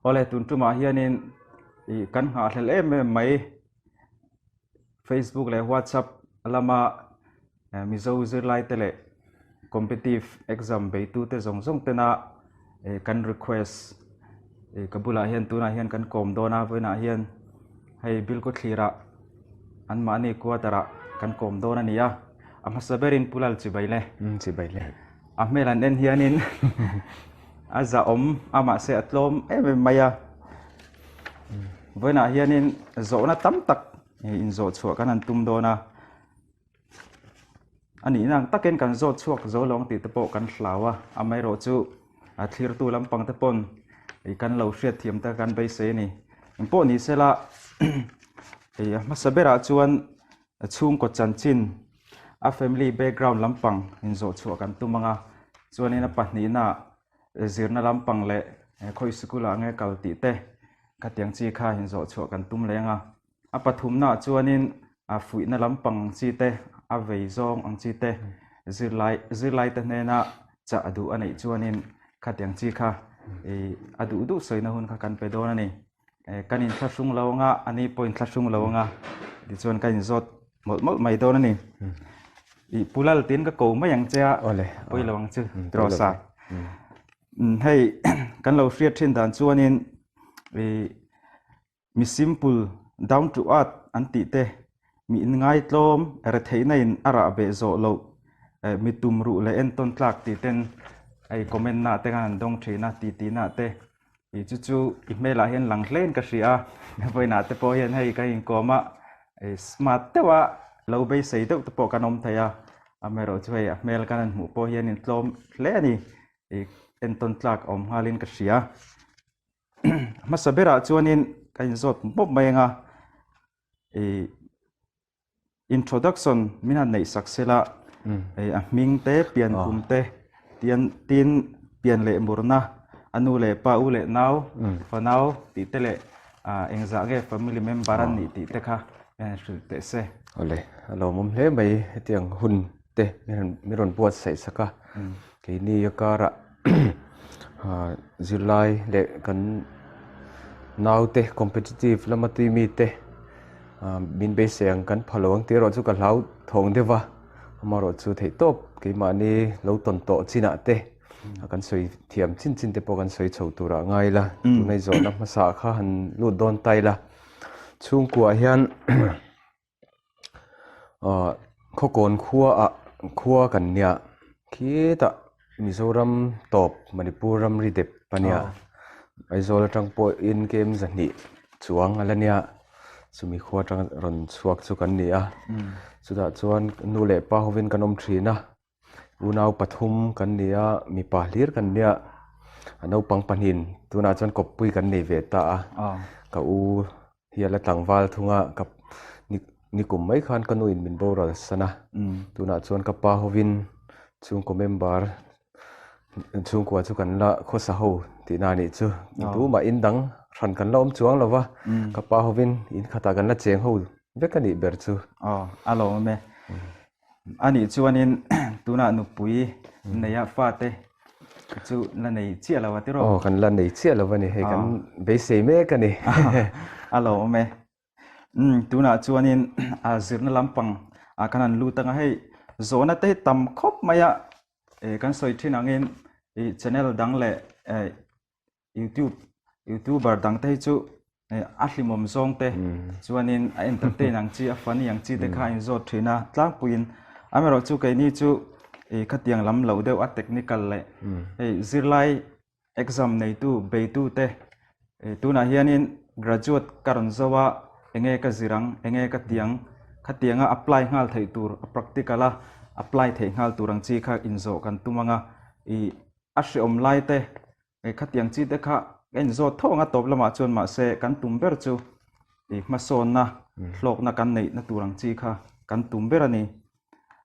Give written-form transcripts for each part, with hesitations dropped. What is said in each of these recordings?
Awle tun tumah hianin ih kan nghahhlelh em em mai Facebook leh WhatsApp lama Mizo zirlaite leh competitive exam beitute zawng zawng tena kan request ka bulah hian tunah hian kan kawm dawn a vawiinah hian hei Bilkhawthlirah anmahni quarter ah kan kawm dawn a ni a, a hmasa berin Pu Lal Chibai le. Chibai le. A hmel an en hianin a zahawm a mahse a tlawm em em mai a. Vawiinah hianin zawhna tam tak inzawh chhuah kan han tum dawn a. A nihna ang takin kan zawt chhuak zo lo ang tih te pawh kan hlau a, amaherawhchu a thlirtu lampang te pawn kan lo hriatthiam te kan beisei a ni. Engpawh ni sela a hmasa berah chuan chhungkaw chanchin a family background lampang inzawh chhuah kan tum ang a, chuanin a pahnihna zirna lampang leh khawi sikul ah nge kal tih te khatiang chi kha inzawh chhuah kan tum leh ang a. A pathumna ah chuanin a fuihna lampang ang chi te, a vei zawng ang chi te, zirlai zirlai te hnena chah a duh a neih chuanin khatiang chi kha ih a duh duh sawina hun kha kan pe dawn a ni. Kan inthlahrung lo anga a ni pawh inthlahrung lo anga tichuan ka inzawt mawlh mawlh mai dawn a ni. Ih Pu Lal tiin ka ko mai ang che a, pawi lo ang chu tiraw sa. Hei kan lo hriat thin dan chuanin ih Mi simple, down to earth an tih te, mi inngaitlawm, retheihna in a rah beh zawh loh, mi tum ruh leh entawn tlak tih ten hei comment nah te khan an dawng thin a, ti tih nah te. Ih chu chu i hmelah hian lang hlein ka hria a, vawiinah te pawh hian hei kan inkawm a, smart deuh a lo beisei deuh te pawh kan awm thei a, amaherawhchu hei a hmel kan han hmuh pawh hian intlawm hle a ni, ih entawn tlak a awm nghalin ka hria. Hmasa berah chuanin ka inzawt mawp mai ang a, ih introduction min han neih sak sela ih a hming te pian kum te tian tin pian leh murna a nu leh pa u leh nau fanau tih te leh ah engzah nge family member an nih tih te kha min han hrilh teh se. Awle a lawmawm hle mai hetiang hun te min rawn buatsaih sak a keini a karah Zirlai leh kan naute competitive lama tui mite min beisei ang kan pha lo ang tih erawh chu ka hlau thawng deuh va, amaherawhchu theih tawp keimahni lo tawn tawh chinah te kan sawi thiam chin chin te pawh kan sawi chho turah ngai ila, tunai zawhna hmasa kha han lut dawn ta ila chhungkuaah hian. Ahh khawkawn khua ah khua kan nia khitah Mizoram tawp Manipur ramri dep a nia Aizawl atang pawhin kem zahnih chuang a la nia chumi khua atang rawn chhuak chu kan ni a chutah chuan nu leh pa hovin kan awm thin a. Unau pathum kan ni a, mipa hlir kan nia, a naupang pahnin tunah chuan kawppui kan nei ve ta a, ka u hi a la tlangval thung a, ka ni kum mai khan ka nuin min boral san a, tunah chuan ka pa hovin chhungkaw member chhungkua chu kan la khawsa ho tihna a nih chu, tumah in dang hran kan la awm chuang lo va, ka pa hovin in khatah kan la cheng ho vek a nih ber chu. Aw, a lawm e. A nih chuanin tunah nupui neia fate chu la nei chiah lo a tiraw? Aw, kan la nei chiah lo a ni, hei kan beisei mek a ni. A lo awm e. Umm, tunah chuanin a zirna lampang ah khan an lut ang a, hei zawhna te hi tam khawp mai a, kan sawi thin angin ih channel dang leh youtube youtuber dang te hi chu a hlimawm zawng te chuanin a entertain ang chi a funny ang chi te kha a inzawt thin a tlangpuiin amaherawh chu keini chu ih khatiang lam loh deuh a technical leh hei zirlai exam neitu beitu te ih tunah hianin graduate ka rawn zo a enge ka zir ang enge ka ti ang khatianga apply nghal theih tur a practical a apply theih nghal tur ang chi kha inzawh kan tum ang a ih a hreawm lai te Khatiang chi te kha ka inzawt tho ang a tawp lamah chuan mahse kan tum ber chu ih hmasawnna hlawkna kan neihna tur ang chi kha kan tum ber a ni.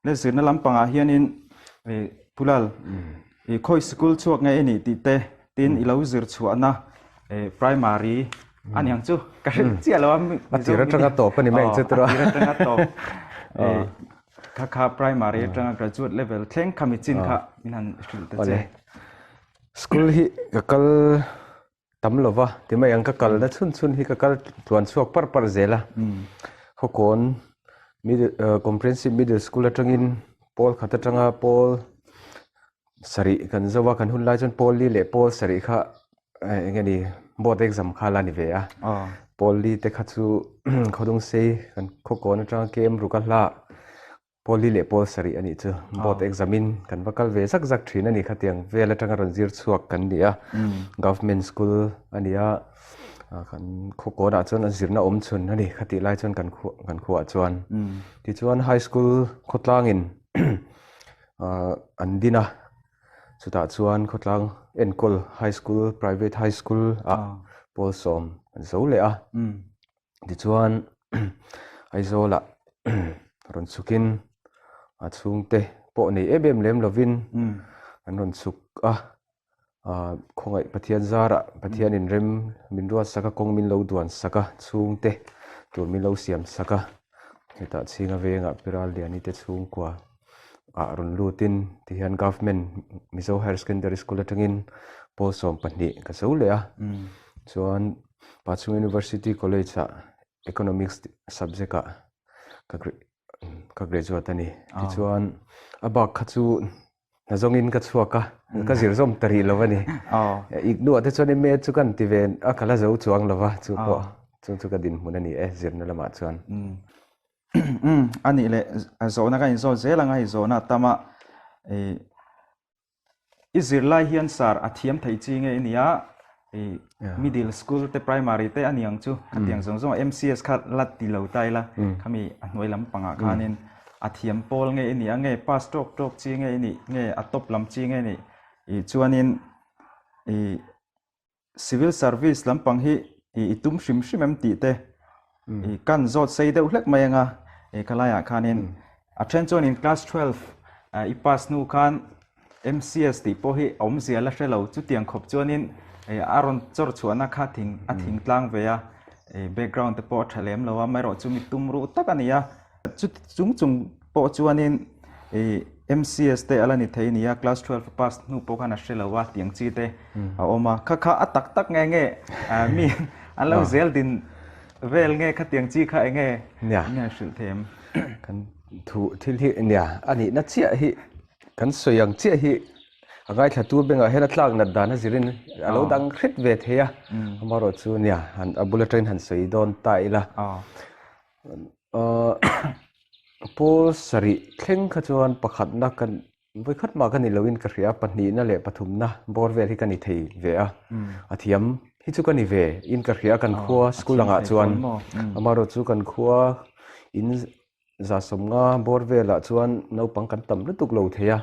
Le zirna lampangah hianin ih Pulal ih khawi sikul chhuak nge i nih tih te tin i lo zir chhuahna ih primary a ni ang chu ka hrilh chiah lo a A tir atanga tawp a ni mai ang chu tiraw? A tir atanga tawp ih kha kha primary atanga graduate level thleng khami chin kha min han hrilh ta che. School hi ka kal tam lo va, ti mai ang ka kalna chhun chhun hi ka kal tluan chhuak parh parh zel a. Khawkawn middle comprehensive middle school atangin pawl khat atanga pawl sarih kan zo a, kan hun lai chuan pawl li leh pawl sarih kha eng nge ni board exam kha la ni ve a. Pawl li te kha chu khawdung sei kan khawkawn atanga kem ruk a hlah. Pawl li leh pawl sarih a nih chu. Board exam in kan va kal ve zak zak thin a ni khatiang vel atanga rawn zir chhuak kan ni a. Government school a ni a, kan khawkawnah chuan a zirna awm chhun a ni khatih lai chuan kan khuah kan khuaah chuan. Tichuan high school khawtlangin an din a, chutah chuan khawtlang enkawl high school private high school ah pawl sawm an zo leh a. Tichuan Aizawlah rawn chhukin a chhungte pawh nei em em lem lovin an rawn chhuk a, khawngaih Pathian zarah Pathian inrem min ruat sak a, kawng min lo duan sak a, chhungte tur min lo siam sak a, hetah chhinga vengah Piral Liani te chhungkua ah rawn lutin tihian Government Mizo Higher Secondary School atangin pawl 12 ka zo leh a, chuan Pachhung University College ah Economics subject ah ka ka graduate a ni. Tichuan a bak kha chu hna zawngin ka chhuak a, ka zir zawm ta rih lo a ni. Iknuah te chuan MA chu kan ti ve a, ka la zo chuang lo va, chu pawh chung chu ka dinhmun a ni e zirna lamah chuan. A nih leh zawhna ka inzawt zel ang a, hei zawhna a tam a, I zirlai hian sar a thiam thei chi nge i nia, i middle school te primary te a ni ang chu khatiang zawng zawng MCS kha la ti lo ta ila khami a hnuai lam pangah khanin a thiam pawl nge i nih a nge pass tawk tawk chi nge i nih nge a top lam chi nge i nih i chuanin i Civil service lampang hi i tum hrim hrim em tih te i kan zawt sei deuh hlek mai anga i khalaiah khanin a then chuanin class 12 i pass hnu khan MCS tih pawh hi a awmzia la hre lo chutiang khawp chuanin a rawn chawr chhuahna kha thing a thing tlang ve a background te pawh a tha lem lo a amaherawh chu mi tum ruh tak a ni a. Chuti chung chung pawh chuanin ih MCS te a la ni thei a nia, class 12 a pass hnu pawh khan a hre lo a tiang chi te a awm a. Kha kha a tak tak nge nge mi an lo zel din vel nge khatiang chi kha eng nge nge hrilh thei em? Kan thu thil hi nia a nihna chiah hi kan sawi ang chiah hi a ngaithla tur bengah hian a tlak nat dan a zirin a lo dang hret ve thei a, amaherawhchu nia a bul atangin han sawi dawn ta ila. Ahh pawl sarih thleng kha chuan pakhatna kan vawikhat mah ka ni loin ka hria a, pahnihna leh pathumna bawr vel hi ka ni thei ve a, a thiam hi chu ka ni ve in ka hria a kan khua school angah chuan amaherawh chu kan khua in za sawmnga bawr velah chuan naupang kan tam lutuk lo thei a,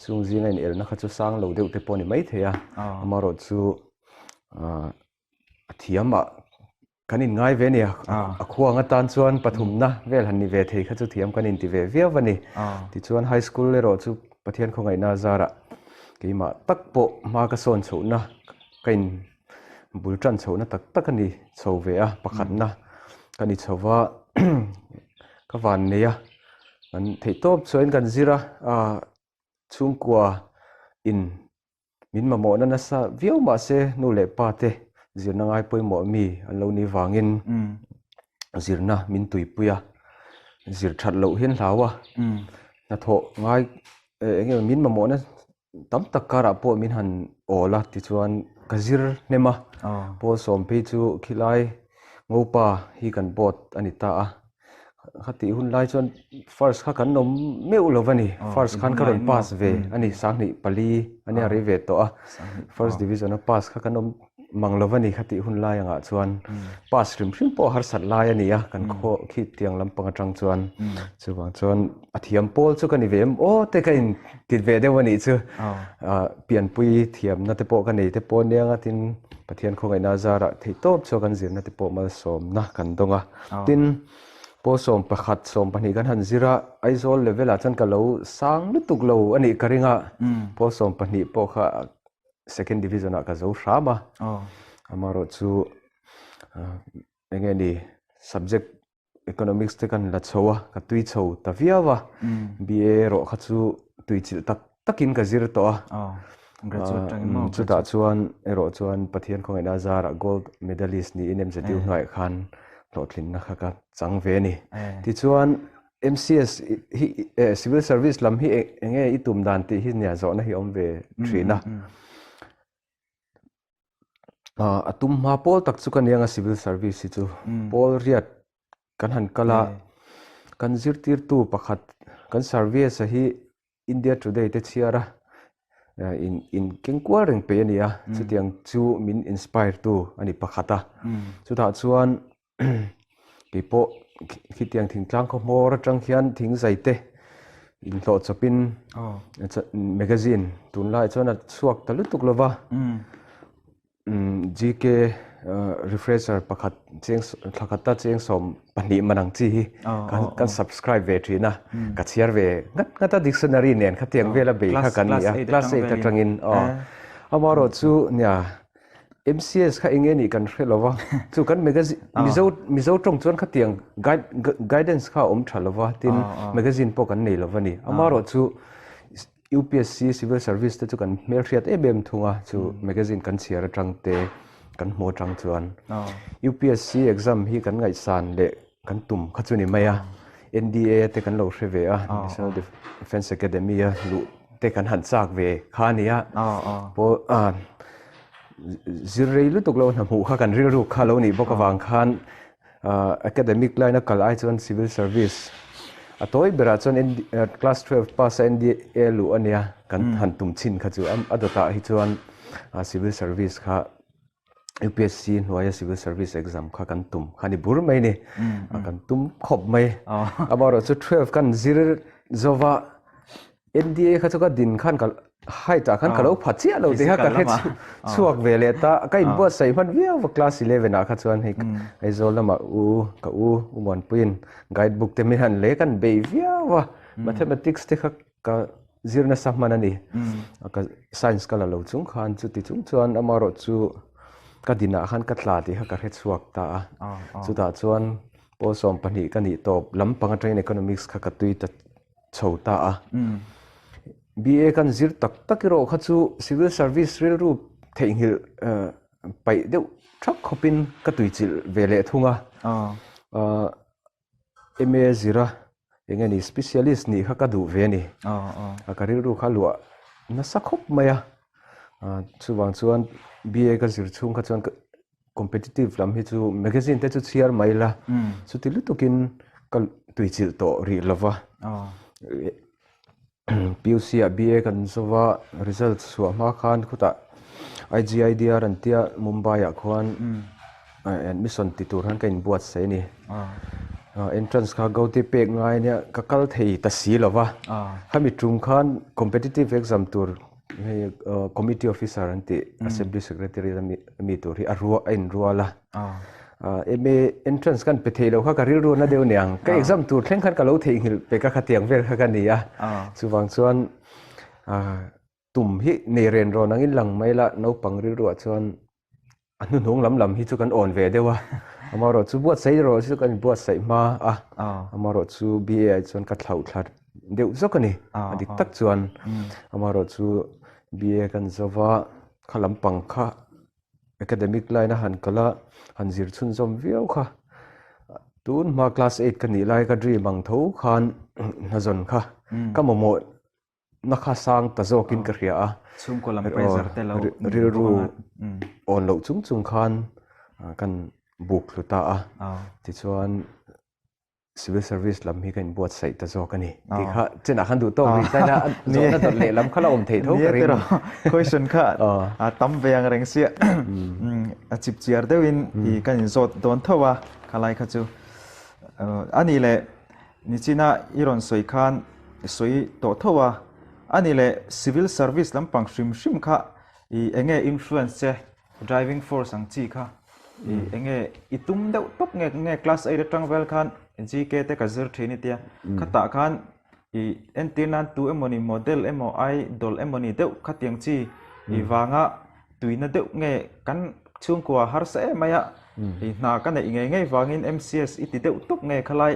chung zinga inelna kha chu sang lo deuh te pawh a ni maithei a, amaherawh chu ahh a thiamah. Kan inngai ve a ni a, a khua ang atan chuan pathumna vel han ni ve thei kha chu thiam kan inti ve viau a ni. Tichuan high school erawh chu Pathian khawngaihna zarah keimah tak pawh hma ka sawn chhohna ka in bul tan chhohna tak tak a ni chho ve a, pakhatna ka ni chho va, ka van nei a, kan theihtawp chuan kan zir a, chhungkua in Min mamawhna nasa viau mah se nu leh pa te zirna ngai pawimawh mi an lo nih vangin zirna min tuipui a, zir that loh hian hlau a, hnathawh ngai eng emaw min mamawhna tam tak karah pawh min han awl a tichuan ka zir hnem a, pawl sawm phei chu khilai ngopa hi kan board a ni ta a. Khatih hun lai chuan first kha kan awm meuh lo va ni. First khan ka rawn pass ve a ni. 2004 a nia rei ve tawh a. First division a pass kha kan awm mang lo va ni khatih hun lai angah chuan. Pass hrim hrim pawh harsat lai a ni a kan khaw khi tiang lampang atang chuan. Chuvang chuan a thiam pawl chu ka ni ve em aw te ka in tit ve deuh a nih chu. Pianpui thiamna te pawh ka nei te pawh aniang a tin Pathian khawngaihna zarah theihtawp chu kan zirna te pawh malsawmna kan dawng a. Tin, pawl 11, 12 kan han zir a, Aizawl level ah chuan ka lo sang lutuk lo a nih ka ring a, pawl 12 pawh kha second division ah ka zo hram a, amaherawh chu eng nge ni subject economics te kan la chho a, ka tui chho ta viau a, BA erawh kha chu tui chilh tak takin ka zir tawh a. Graduate atangin maw? Chutah chuan erawh chuan Pathian khawngaihna zarah gold medalist niin MZU hnuaiah khan hlawhtlinna kha ka chang ve a ni. Tichuan MCS hi civil service lam hi eng nge i tum dan tih hi nia zawhna hi awm ve thin a. A tum hma pawl tak chu ka nia anga civil service hi chu pawl riat kan han kal a, kan zirtirtu pakhat kan service a hi India Today te chhiar a in in keng kual reng peih a ni a, chutiang chu min inspire tu a ni pakhat a, chutah chuan keipawh khitiang thingtlang khaw hmawr atang hian thing zai te inhlawh chawpin magazine tunlai chuan a chhuak ta lutuk lova. GK refresher pakhat cheng thla khata cheng 12 man ang chi hi kan kan subscribe ve thin a ka chhiar ve ngat ngat a dictionary nen khatiang vela bei kha kan ni a class 8 atangin aw amarawh chu nia MCS kha enge nih kan hre lova chu kan magazine Mizo Mizo tawng chuan khatiang guide guidance kha a awm tha lova tin magazine pawh kan nei lova ni amarawh chu UPSC Civil Service te chu kan hmelhriat em em thung a, chu magazine kan chhiar atang te kan hmu atang chuan UPSC exam hi kan ngaihsan leh kan tum kha chu ni mai a, NDA te kan lo hre ve a, National Defence Academy a luh te kan han chak ve kha a ni a, pawh zir rei lutuk lo hna hmuh kha kan rilruk kha lo nih bawk avang khan Academic line a kal ai chuan civil service a tawi berah chuan class 12 pass a NDA luh a nia kan han tum chhin kha chu a dawtah hi chuan civil service kha UPSC hnuaia civil service exam kha kan tum kha ni bur mai ni kan tum khawp mai amaherawhchu 12 kan zir zova NDA kha chu ka din khan ka height ah khan ka lo pha chiah lo tih kha ka hre chhuak ve leh ta ka inbuatsaih hman viau va class 11 ah kha chuan hei Aizawl lamah u ka u u Muanpuiin guide book te min han lei kan bei viau a mathematics te kha ka zir nasa hman a ni ka science ka la lo chung khan chuti chung chuan amaherawh chu ka dinah khan ka tla tih kha ka hre chhuak ta a chutah chuan pawl 12 ka nih tawp lampang atangin economics kha ka tui ta chho ta a. BA kan zir tak tak erawh kha chu civil service rilru theihnghilh paih deuh thak khawpin ka tuichilh ve leh thung a. MA zira eng nge ni specialist nih kha ka duh ve a ni. Ka rilru kha luah nasa khawp mai a. Chuvang chuan BA ka zir chhung kha chuan Competitive lam hi chu magazine te chu chhiar mai la, chuti lutukin ka tuichilh tawh rih lo va. PUC ah BA kan zo va, result chhuah hma khan khutah IGIDR an tia Mumbai ah khuan admission ti tur khan ka inbuatsaih a ni. Entrance kha Gauti pek ngai ania ka kal thei ta si lo va. Khami tum khan competitive exam tur Hei committee officer an tih assembly secretary a mi tur hi a rual a inrual a. MA entrance kan pe thei lo kha ka rilru na deuh niang. Ka exam tur thleng khan ka lo theihnghilh pe ka khatiang vel kha ka ni a. Chuvang chuan tum hi nei ren rawn angin lang mai la naupang rilruah chuan A hnuhnung lam lam hi chu kan awn ve deuh a, amaherawh chu buatsaih erawh chu kan inbuatsaih hma a, amaherawh chu BA ah chuan ka thlauh thla deuh zawk a ni, a dik tak chuan amaherawh chu BA kan zo va, kha lampang kha academic line a han kal a, han zir chhunzawm viau kha, tun hma class eight ka nih lai ka dream ang tho khan hnazawn kha ka mamawh Na kha sang ta zawkin ka hria a. Chhungkaw lam pressure te lo rilru awn loh chung chung khan kan buk thlu ta a. Tichuan civil service lam hi ka inbuatsaih ta zawk a ni. Tih kha chenah khan duh tawk rih tain a zawhna dawt leh lam kha la awm theih tho ka ring. Question kha a tam ve ang reng sia. A chip chiar deuhin i kan inzawt dawn tho a khalai kha chu. A nih leh Nichina i rawn sawi khan i sawi tawh tho a, a ni leh civil service lampang hrim hrim kha i enge influence che, driving force ang chi kha i enge i tum deuh tawp nge nge class eight atang vel khan GK te ka zir thin i tia, khatah khan i entir nan tu emawni model emaw idol emawni deuh khatiang chi i vanga tuina deuh nge kan chhungkua harsa em mai a, i hna ka neih ngei ngei vangin MCS i ti deuh tawp nge khalai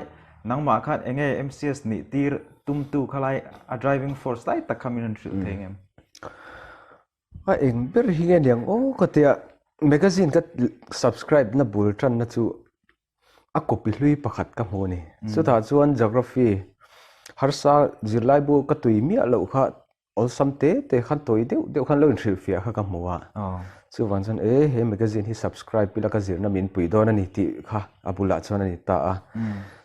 nangmah khan enge MCS nih tir tumtu khalai a driving force lai tak kha min rawn hrilh thei ngem? A eng ber hi nge niang aw ka tia magazine ka subscribe na bul tanna chu a copy hlui pakhat ka hmu a ni. Chutah chuan geography harsa zirlai bu ka tui miah loh kha awlsam te te khan tawi deuh deuh khan lo inhrilhfiah kha ka hmu a. Chuvang chuan e he magazine hi subscribe ila ka zirna min pui dawn a ni tih kha a bulah chuan a ni ta a.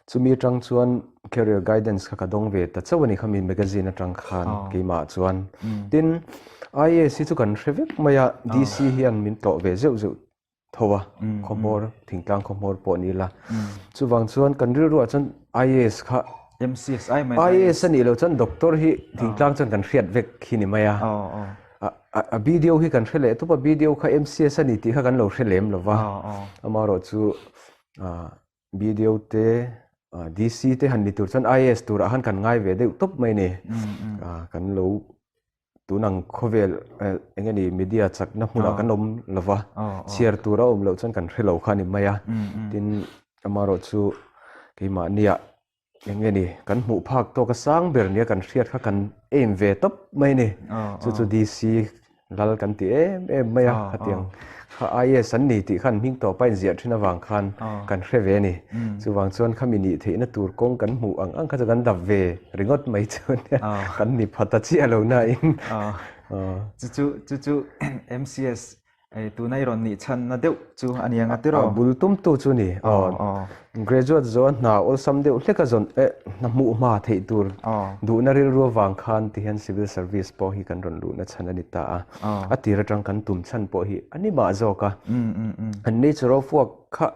Chumi atang chuan career guidance kha ka dawng ve ta chauh a ni khami magazine atang khan keimah chuan. Tin, IAS hi chu kan hre vek mai a, DC hian min tlawh ve zeuh zeuh tho a, khawhmawr, thingtlang khawhmawr pawh ni ila. Chuvang chuan kan rilruah chuan IAS kha IAS a nih loh chuan doctor hi thingtlang chuan kan hriat vek hi ni mai a. A BDO hi kan hre leh tawp a, BDO kha MCS a ni tih kha kan lo hre lem lo va. Amaherawhchu BDO te, DC te han ni tur chuan IAS turah khan kan ngai ve deuh tawp mai a ni. Kan lo Tun ang khawvel eng nge ni media chakna hmunah kan awm lo va, chhiar tur a awm loh chuan kan hre lo kha a ni mai a. Tin, amaherawh chu keimahnia eng nge ni kan hmuh phak tawk a sang ber nia kan hriat kha kan aim ve tawp mai a ni. Chu chu DC lal kan ti em em mai a, khatiang kha IAS an ni tih khan hming tawpa inziah thin avang khan kan hre ve a ni. Chuvang chuan khami nih theihna tur kawng kan hmuh ang ang kha chu kan dap ve ringawt mai chu nia kan ni pha ta chiah lo nain. Chu chu chu chu MCS tuna i rawn nih chhanna deuh chu a ni ang a tiraw? A bul tumtu chu ni. Graduate zawh a hna awlsam deuh hlek a zawn eh hna hmuh hma theih tur duhna rilru avang khan tihian civil service pawh hi kan rawn luhna chhan a ni ta a. A tir atang kan tum chhan pawh hi a ni mah zawk a. An nature of work kha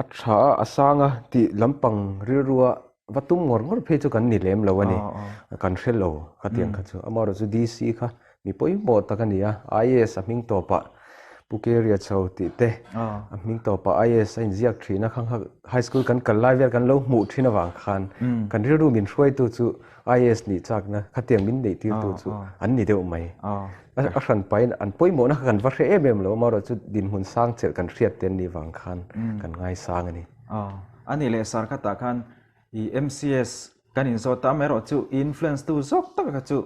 a tha a, a sang a tih lampang rilrua va tum ngawr ngawr phei chu kan ni lem lo a ni. Kan hre lo khatiang kha chu. Amaherawh chu DC kha mi pawimawh tak a ni a, IAS a hming tawpah Pu Keria chho tih te a hming tawpah IAS a inziak thin a, khang kha high school kan kal lai vel kan lo hmuh thin avang khan kan rilru min hruaitu chu IAS nih chakna khatiang min neih tirtu chu an ni deuh mai. A hran pahin an pawimawhna kha kan va hre em em lo, amaherawh chu dinhmun sang chelh kan hriat te an nih vang khan kan ngaisang a ni. A nih leh sar khatah khan i MCS kan inzawt ta, amaherawh chu i influence tu zawk tak kha chu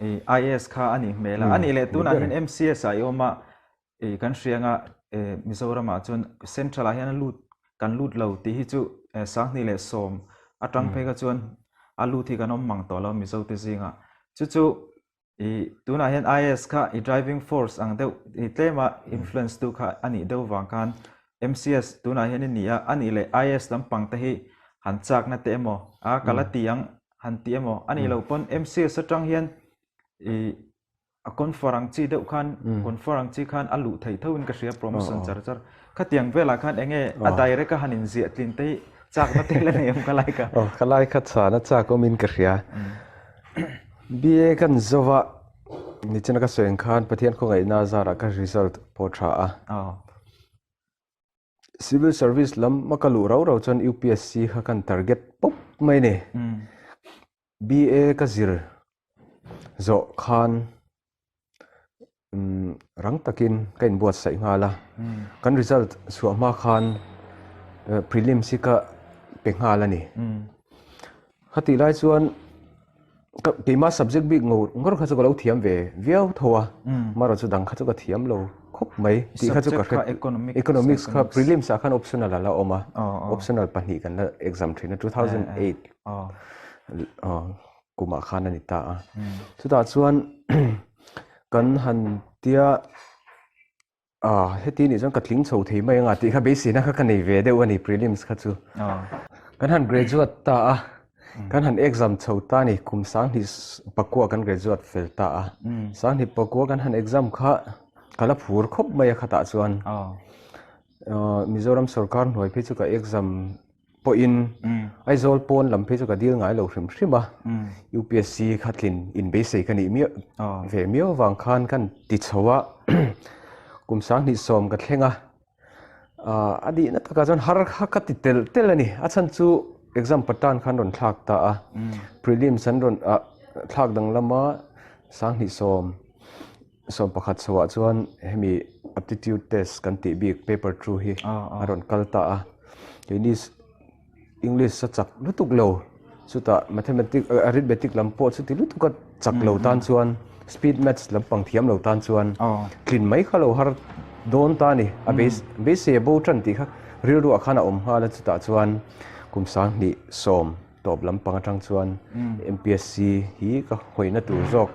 i IAS kha a nih hmel a. A nih leh tunah hian MCS ah i awm a, i kan hria anga Mizoramah chuan Central ah hian a lut kan lut lo tih hi chu 2010 atang phei kha chuan a lut hi kan awm mang tawh lo Mizo te zingah. Chu chu I tunah hian IAS kha i driving force ang deuh i tlema influence tu kha a nih deuh vang khan MCS tunah hian i ni a, a nih leh IAS lampang te hi han chakna te emaw a ka la ti ang han ti emaw a nih loh pawn MCS atang hian i a confer ang chi deuh khan confer ang chi khan a luh theih tho in ka hria promotion char char khatiang velah khan enge a direct a han inziah tlin te hi chakna te la nei awm ka lai ka. Aw ka lai kha chhan a chak awmin ka hria. BA kan zo a, nichina ka sawi ang khan Pathian khawngaihna zarah ka result pawh tha a. Civil service lam a ka luh rau rau chuan UPSC kha kan target pawp mai a ni. BA ka zir zawh khan Rang takin ka inbuatsaih nghal a, kan result chhuah hma khan prelims hi ka pe nghal a ni. Khatih lai chuan ka keimah subject bik ngawr ngawr kha chu ka lo thiam ve viau tho a, amaherawh chu dang kha chu ka thiam lo khawp mai tih kha chu ka hre economics kha prelims ah khan optional a la awm a, optional pahnih kan la exam thin a 2008. Kumah khan a ni ta a. Chutah chuan kan han tia ah heti nih chuan ka tling chho thei mai anga tih kha beiseina kha ka nei ve deuh a ni prelims kha chu. Kan han graduate ta a, kan han exam chho ta a ni kum sanghnih pakua kan graduate fel ta a. Sanghnih pakua kan han exam kha ka la phur khawp mai a khatah chuan. Mizoram sorkar hnuai phei chu ka exam pawhin Aizawl pawn lam phei chu ka dil ngai lo hrim hrim a, UPSC kha tlin inbeisei ka nih miah ve miau avang khan kan ti chho a, kum 20 ka thleng a, a nihna takah chuan har kha ka ti telh telh a ni, a chhan chu exam pattern khan rawn thlak ta a, prelims an rawn thlak danglam a, 20 11 chhoah chuan hemi aptitude test kan tih bik paper 2 hi a rawn kal ta a, keini English a chak lutuk lo chutah mathematics arithmetic lam pawh chuti lutuk a chak lo tan chuan. Speed maths lampang thiam lo tan chuan tlin mai kha lo har dawn ta a ni. A beisei a bo tan tih kha rilruah khan a awm nghal a, chutah chuan kum 2010 tawp lampang atang chuan MPSC hi ka hawina tur zawk,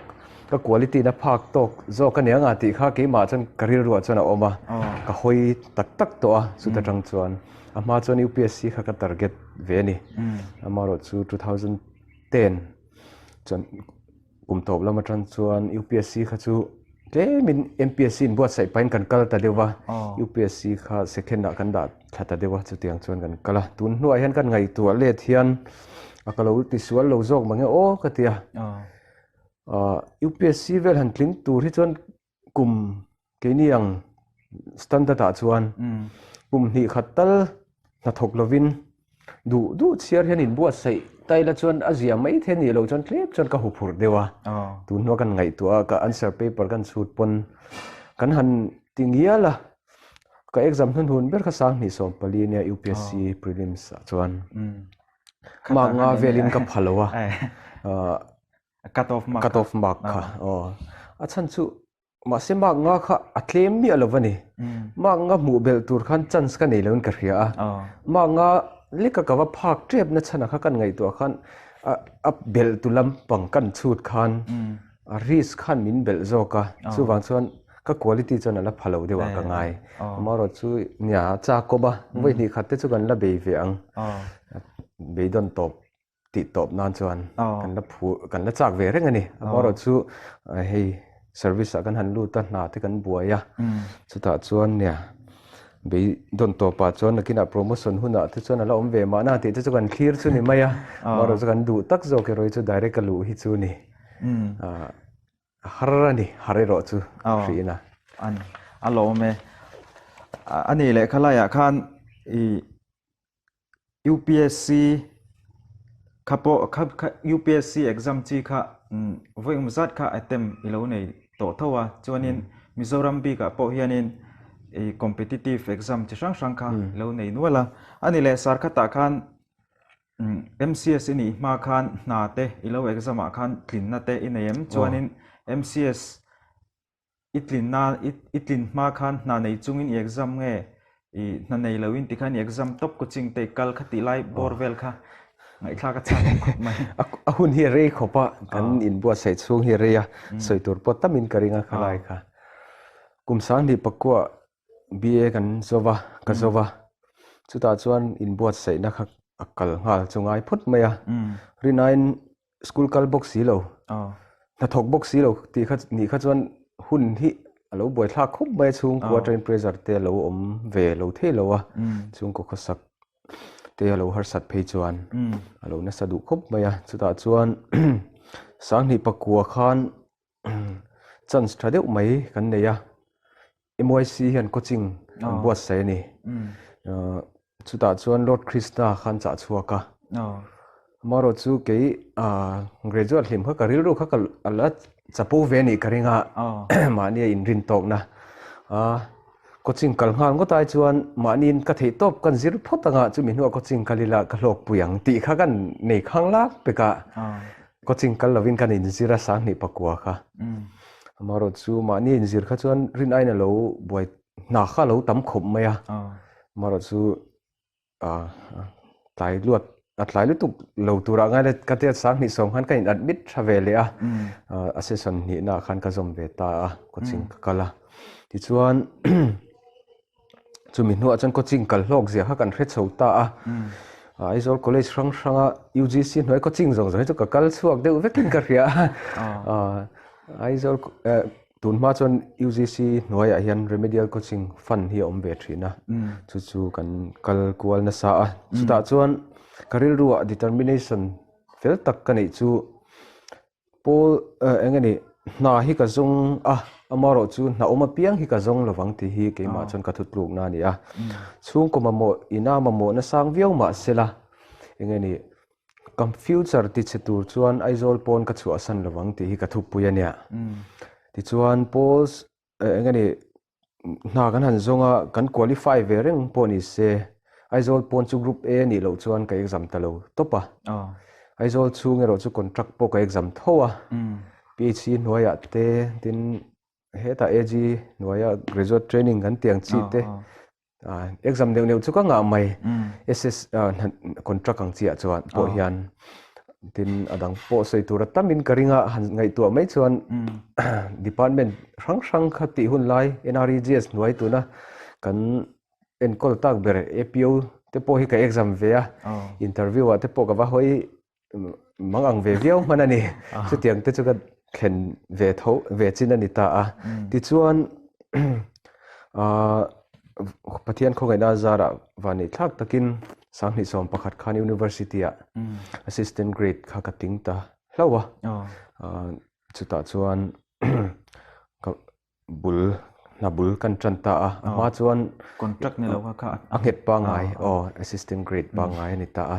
ka quality na phak tawk zawk a ni ang a tih kha keimah chuan ka rilruah chuan a awm a, ka hawi tak tak tawh a chuta tang chuan a hma chuan UPSC kha ka target ve a ni. Amaherawhchu 2010 chuan. Kum tawp lam atang chuan UPSC kha chu tlemin MPSC in buatsaih pahin kan kal ta deuh va, UPSC kha second ah kan dah thla ta deuh a, chutiang chuan kan kal a. Tun hnuah hian kan ngaihtuah let hian a ka lo tisual lo zawk mange aw ka ti a. UPSC vel han tling tur hi chuan kum keini ang standard ah chuan kum hnih khat tal hnathawk lovin duh duh chhiar hian inbuatsaih ta ila chuan a zia mai thei a nih loh chuan tlem chuan ka huphurh deuh a, tun hnua kan ngaihtuah a ka answer paper kan chhut pawn kan han ti ngial a, ka exam hnuhnun ber kha 2014 nia UPSC prelims ah chuan mark nga velin ka pha lo a. Cut off mark Cut off mark kha aw. A chhan chu mahse mark nga kha a tlem miah lo a ni. Mark nga hmuh belh tur khan chance ka nei loin ka hria a. Mark nga leka ka va phak tep na chhan ah kha kan ngaihtuah khan a a belh tu lampang kan chhut khan a risk khan min belh zawk a. Chuvang chuan ka quality chuan a la pha lo deuh ah ka ngai. Amaherawh chu nia chak kawp a vawi hnih khat te chu kan la bei ve ang. Beidawn tawp. tih tawp nan chuan kan la phu kan la chak ve reng a ni. Amaherawh chu hei service ah kan han lut a hna te kan buai a chutah chuan nia beidawn tawpah chuan nakinah promotion hunah te chuan a la awm ve mahna tih te chu kan thlir chu ni mai a amaherawh chu kan duh tak zawk erawh hi chu direct a luh hi chu ni a har a ni har erawh chu hriin a. A lawm e. A nih leh khalaiah khan i UPSC kha pawh kha kha UPSC exam chi kha vawi eng zat kha attempt i lo nei tawh tho a chuanin Mizoram bikah pawh hianin ih competitive exam chi hrang hrang kha i lo nei nual a ani leh sar khatah khan MCS i nih hma khan hna te i lo exam ah khan tlinna te i nei em chuanin MCS I tlinna i tlin hma khan hna nei chungin i exam nge i hna nei loin tikhan i exam tawp coaching te i kal kha tih lai bawr vel kha ngaihthlak a chak awm khawp mai. A hun hi a rei khawp a, kan inbuatsaih chhung hi a rei a, sawi tur pawh tamin ka ring a khalai kha. Kum 2009 BA kan zo va, ka zo va, chutah chuan inbuatsaihna kha a kal nghal chu ngai phawt mai a, rinaiin School kal bawk si lo, hnathawk bawk si lo tih kha nih kha chuan hun hi a lo buaithlak khawp mai a, chhungkua atangin pressure te a lo awm ve lo thei lo a, chhungkaw khawsak te a lo harsat phei chuan a lo nasa duh khawp mai a, chutah chuan 2009 khan chance tha deuh mai kan nei a, MYC hian coaching an buatsaih a ni. Chutah chuan Lord Krishna khan chah chhuak a. Amaherawh chu kei graduate hlim kha ka rilru kha ka la chapo ve anih ka ring a, mahni a inrin tawkna. Coaching kal nghal ngawt ai chuan mahniin ka theih tawp kan zir phawt anga chumi hnuah coaching kal ila ka hlawkpui ang tih kha kan nei khang lak pek a. Coaching kal lovin kan inzir a 2009 kha. Amaherawh chu mahni inzir kha chuan rin aiin a lo buai hna kha a lo tam khawp mai a. Amaherawh chu tlai luat a tlai lutuk lo turah ngai la ka tia 2010 khan ka in admit tha ve leh a. A session hnihnaah khan ka zawm ve ta a coaching ka kal a. Tichuan Chumi hnuah chuan coaching kal hlawk zia kha kan hre chho ta a. Aizawl College hrang hranga UGC hnuai coaching zawng zawng hi chu ka kal chhuak deuh vekin ka hria a. Aizawl tun hma chuan UGC hnuaiah hian remedial coaching fund hi a awm ve thin a. Chu chu kan kal kual nasa a. Chutah chuan ka rilruah determination fel tak ka neih chu Paul eng nge ni, hna hi ka zawng a, amaherawh chu hna awm apiang hi ka zawng lovang tih hi keimah chuan ka thutlukna a ni a. Chhungkaw mamawh ina mamawh nasang viau mah sela, eng nge ni, ka future ti chhe tur chuan Aizawl pawn ka chhuahsan lovang tih hi ka thupui a nia. Tichuan Paul eng nge ni, hna kan han zawng a, kan qualify ve reng pawh ni se, Aizawl pawn chu group A nih loh chuan ka exam ta lo tawp a. Aizawl chhung erawh chu contract pawh ka exam tho a. PHC hnuaiah te tin hetah AG hnuaia graduate training kan tih ang chi te exam neuh neuh chu ka ngah mai SS contract ang chiah chuan pawh hian tin a dang pawh sawi tur a tamin ka ring a han ngaihtuah mai chuan department hrang hrang kha tih hun lai NREGS hnuai tuna kan enkawl tak ber APO te pawh hi ka exam ve a interview ah te pawh ka va hawi Mang ang ve viau hman a ni. Chutiang te chu ka thlen ve tho ve chin a ni ta a. Tichuan Pathian khawngaihna zarah vanneih thlak takin Sanghnih 11 khan University ah Assistant Grade kha ka tling ta hlauh a. Chutah chuan ka bul hna bul kan tan ta a a hma chuan contract ni lo kha kha a nghet pangngai aw assistant grade pangngai a ni ta a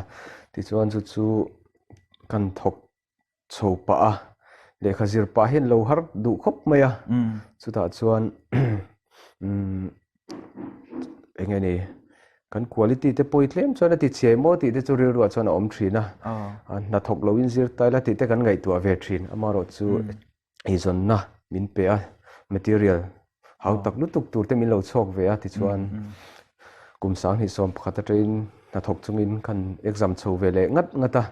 tichuan chu chu kan thawk chho pah a lehkha zir pah hian lo har duh khawp mai a chutah chuan umm eng nge ni kan quality te pawh hi tlem chuan a ti chhiai maw tih te chu rilruah chuan a awm thin a hna thawk lo in zir ta ila tih te kan ngaihtuah ve thin amaherawhchu eizawnna min pe a, material hau tak lutuk tur te min lo chhuak ve a tichuan kum 2011 atangin hnathawk chungin khan exam chho ve leh ngat ngat a.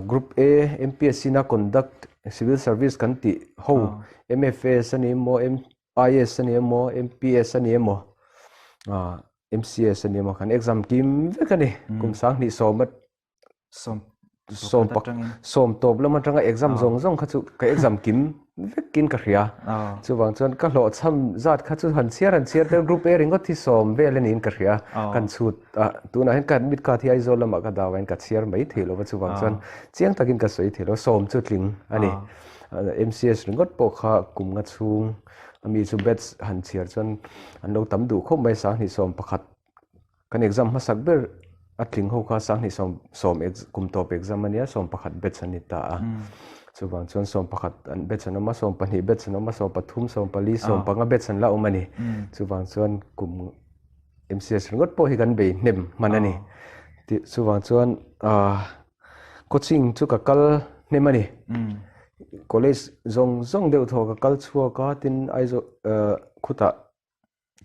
Group A MPSC na conduct civil service kan tih ho MFS a ni emaw IAS a ni emaw MPS a ni emaw MCS a ni emaw kan exam kim vek a ni kum 2010 sawm tawp lam atanga exam zawng zawng kha chu ka exam kim vekin ka hria. Chuvang chuan ka hlawhchham zat kha chu han chhiar han chhiar tel group A ringawt hi sawm vel a niin ka hria. Kan chhut a tunah hian ka admit card hi Aizawl lamah ka dau a ka chhiar mai thei lo va chuvang chuan chiang takin ka sawi thei lo sawm chu tling a ni. MCS ringawt pawh kha kum nga chhung ami chu batch han chhiar chuan an lo tam duh khawp mai 2011 Kan exam hmasak ber a tling ho kha 2010 kum tawp exam a nia, 11 batch an ni ta a. Chuvang chuan 11 an batch an awm a, 12 batch an awm a, 13, 14, 15 batch an la awm a ni. Chuvang chuan kum MCS ringawt pawh hi kan bei hnem hman a ni. Chuvang chuan coaching chu ka kal hnem a ni. College zawng zawng deuh thaw ka kal chhuak a, tin Aizawl khutah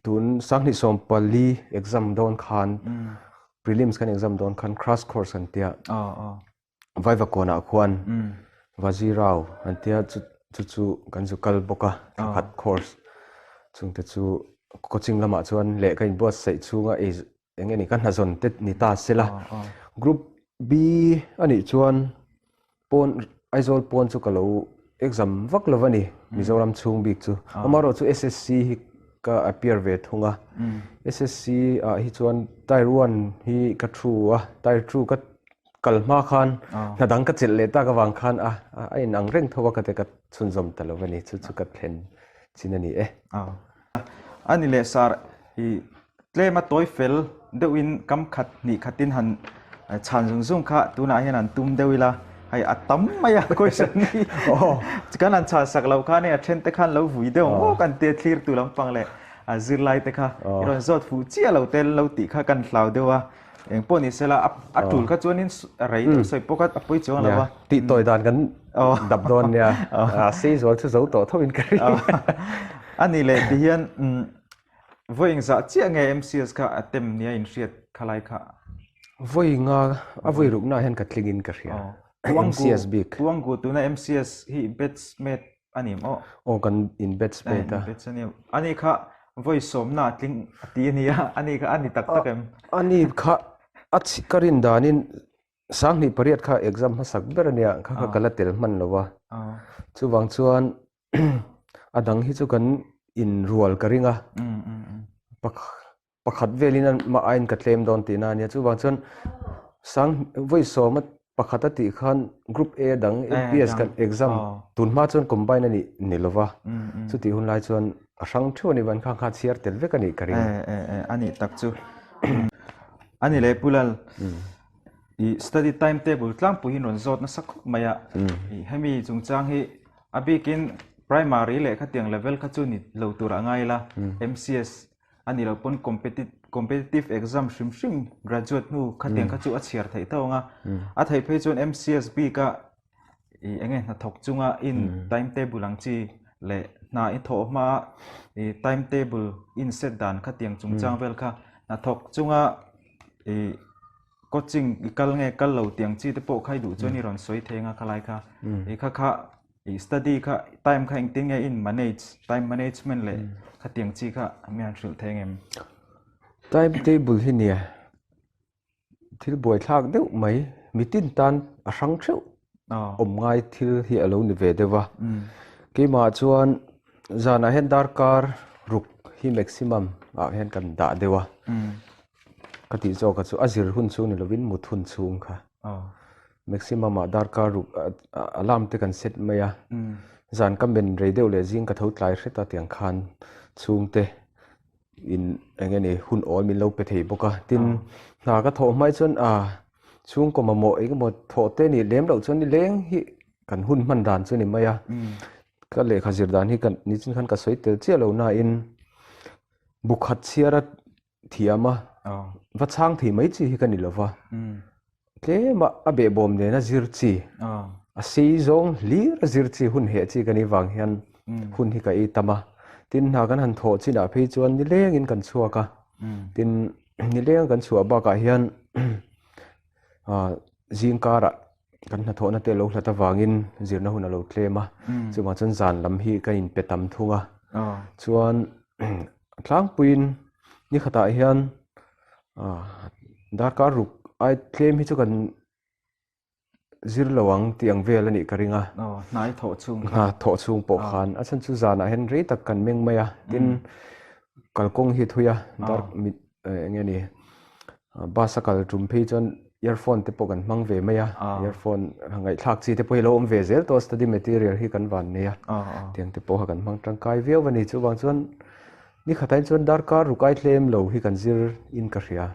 Tun 2014 exam dawn khan prelims kan exam dawn khan crash course an tia Vaivakawnah khuan Vazirao an tia chu chu chu kan zu kal bawk a thla khat course chungte chu coaching lamah chuan leh ka inbuatsaih chhunga ei eng nge ni ka hnazawn te ni ta sela group B anih chuan Pawn, Aizawl pawn chu ka lo exam vak lo a ni, Mizoram chhung bik chu. Amaherawh chu SSC hi ka appear ve thung a. SSC ah hi chuan Tier one hi ka thu a, Tier two ka kal hma khan hna dang ka chelh leh tak avang khan a a inang reng tho a ka te ka chhunzawm ta lo a ni, chu chu ka thlen chin a ni e. A ni leh sar i tlem a tawi fel deuhin kam khat hnih khatin han chhan zung zung kha tunah hian han tum deuh ila hei a tam mai a question hi kan han chhan sak loh khan hei a then te khan lo vui deuh ang aw kan tia thlir tu lampang leh a zirlai te kha i rawn zawt fuh chiah lo te lo tih kha kan hlau deuh a eng pawh ni sela a tul kha chuanin rei deuh sawi pawh kha a pawi chuang lo a. Tih tawi dan kan dap dawn nia sei zual chu zo tawh tho in ka ring. A ni leh ti hian Vawi engzah chiah nge MCS kha a tem nia in hriat kha lai kha? Vawi nga a vawi rukna ah hian ka tling in ka hria. MCS bik. Puanggu tuna MCS hi batchmate a ni maw? Aw kan in batchmate a. Batch a ni. Ani kha vawi sawmna a tling a ti a nia, ani kha a ni tak tak em? Ani kha a ka rin danin 2008 kha exam hmasak ber a nia, kha kha ka la tel hman lo a. Chuvang chuan A dang hi chu kan inrual ka ring a, pakhat velin a mah aiin ka tlem dawn tihna a nia. Chuvang chuan sang vawi sawma pakhat a tih khan group A dang MPS kan exam tun hma chuan combine a nih ni lo va, chutih hun lai chuan a hrang theuh a nih vang khan kha chhiar tel vek a nih ka ring. A nih tak chu. A ni leh Pu Lal. I study time table tlangpui hi rawn zawt nasa khawp mai a. Hemi chungchang hi A bikin primary leh khatiang level kha chu ni lo tur a ngai la, MCS a nih loh pawn competitive exam hrim hrim graduate hnu khatiang kha chu a chhiar theih tho ang a. A theih phei chuan MCS bika I enge hnathawk chunga in timetable ang chi leh hna i thawh hma i timetable in set dan kha tiang chungchang vel kha hnathawk chunga i coaching i kal nge kal lo tiang chi te pawh kha i duh chuan i rawn sawi thei anga khalai kha. I kha kha i study kha time kha engtin nge in manage time management leh khatiang chi kha mi han hrilh thei ngem? Timetable hi nia thil buaithlak deuh mai mitin tan a hrang theuh awm ngai thil hi a lo ni ve deuh a. Keimah chuan zanah hian darkar ruk hi maximum ah hian kan dah deuh a. Ka tih zawk a chu a zir hun chhung ni lovin mut hun chhung kha. Maximum ah darkar ruk alarm te kan set mai a. Zan ka men rei deuh leh zing ka tho tlai hret a tiang khan chhungte in eng nge ni hun awl min lo pe thei bawk a. Tin hna ka thawh hmai chuan ah chhungkaw mamawh eng emaw thawh te nih lem loh chuan nileng hi kan hun hman dan chu a ni mai a. Ka lehkha zir dan hi ka nichin khan ka sawi tel chiah lo nain bukhat chhiar a thiam a, va chhang thei mai chi hi ka ni lo va, tlema a behbawm nena zir chi, a sei zawng hlir a zir chi hun heh chi ka nih vang hian hun hi ka ei tam a, tin hna kan han thawh chinah phei chuan nilengin kan chhuak a, tin nileng kan chhuah bakah hian zing karah kan hnathawhna te a lo hlat avangin zirna hun a lo tlem a, chuvang chuan zan lam hi ka inpe tam thung a, chuan tlangpuiin ni khatah hian darkar ruk ai tlem hi chu kan zir lo ang tih ang vel a nih ka ring a, hnai thawh chhung khan, hna thawh chhung pawh khan a chhan chu zanah hian rei tak kan meng mai a, tin kalkawng hi a thui a dar mit eng nge ni bus a kal tum phei chuan earphone te pawh kan hmang ve mai a earphone ngaihthlak chi te pawh hi lo awm ve zel tawh a study material hi kan van nei a tiang te pawh kha kan hmang tangkai viau a ni chuvang chuan ni khatah chuan darkar rukai tlem lo hi kan zir in ka hria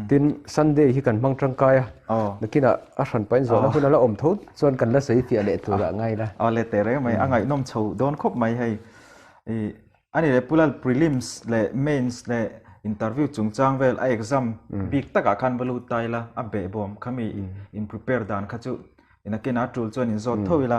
tin Sunday hi kan hmang tangkai a nakinah a hran pahin zawhna hun a la awm tho chuan kan la sawi fiah leh tur ah ngai la. Aw le teh reng mai a ngaihnawm chho dawn khawp mai hei i A ni leh Pu Lal prelims leh mains leh interview chungchang vel a exam bik takah khan va lut ta ila a behbawm kha mi in prepare dan kha chu nakin a tul chuan in zawt tho ila.